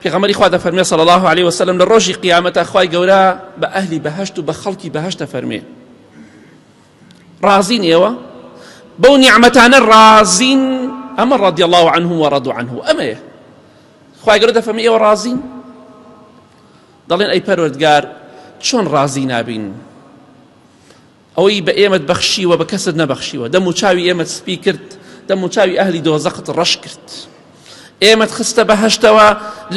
پێغەمبەری خوا دەفەرمێ صلی الله علیه وسلم لە ڕۆژی قیامەتا خوای گەورە بە ئەهلی بەهەشت و بە خەڵکی بەهەشت دەفەرمێ ڕازین ئێوە بەو نیعمەتانە ڕازین ئەمە ڕضی الله عنهم وڕضوا عنه ئەمەیە خوای گەورە دەفەرمێ ئێوە ڕازین دەڵێن ئەی پەروەردگار چۆن ڕازی نابین ئەوەی بە ئێمەت بەخشیوە بە کەست نەبەخشیوە دەم و چاوی ئێمەت سپی کرد دەم و چاوی ئەهلی دۆزەخت ڕەش کرد ئێمەت خستە بەهەشتەوە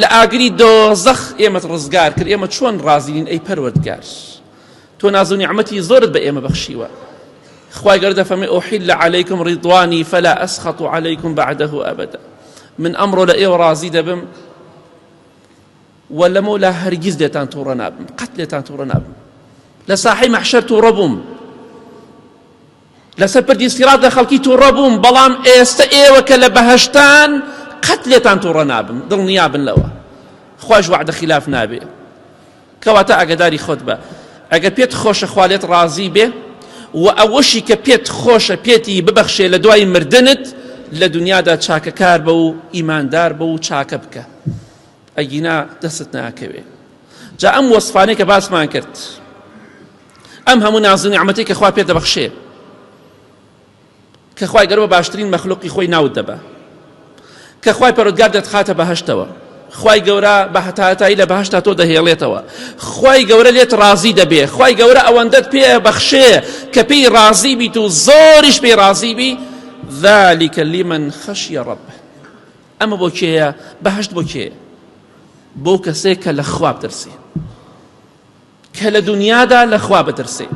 لە ئاگری دۆزەخ ئێمەت ڕزگار کرد ئێمە چۆن ڕازینین ئەی پەروەردگار تۆ ناز و نیعمەتی زۆرت بە ئێمە بەخشیوە خوای گەورە دەفەرمێ ئوحیل عەلەیکم ڕیضوانی فلا ئەسخط عەلەیکم بعده ئەبەدا من ئەمڕۆ لە ئێوە ڕازی دەبم و لەمەولا هەرگیز لێتان تووڕە نابم قەت لێتان تووڕە نابم لە ساحەی مەحشەر تووڕە بووم لەسەر پردی سیرات لە خەڵکی تووڕە بووم بەڵام ئێستا ئێوە کە لە بەهەشتان قەت لێتان تووڕە نابم دڵنیابن لەوە خواش وعدە خلاف نابێ کەواتە ئاگداری خۆت بە ئەگەر پێت خۆشە خوا لێت ڕازی بێ و ئەوەشی کە پێت خۆشە پێتی ببەخشێ لە دوای مردنت لە دنیادا چاکەکار بە و ئیماندار بە و چاکە بکە ئەگینا دەستت ناکەوێ جا ئەم وەصفانەی کە باسمان کرد ئەم هەموو ناز و نیعمەتەی کە خوا پێ دەبەخشێ کە خوای گەورە بە باشترین مەخلوقی خۆی ناوت دەبا کە خوای پەروەردگار دەتخاتە بەهەشتەوە خوای گەورە بە هەتاهەتایی لە بەهەشتا تۆ دەهێڵێتەوە خوای گەورە لێت ڕازی دەبێ خوای گەورە ئەوەندەت پێ بەخشێ کە پێی ڕازی بیت و زۆریش پێی ڕازی بی ذلك لمن خشي ربه ئەمە بۆ کێیە؟ بەهەشت بۆ کێیە؟ بۆ کەسێک کە لە خوا بترسێ کە لە دنیادا لە خوا بترسێ.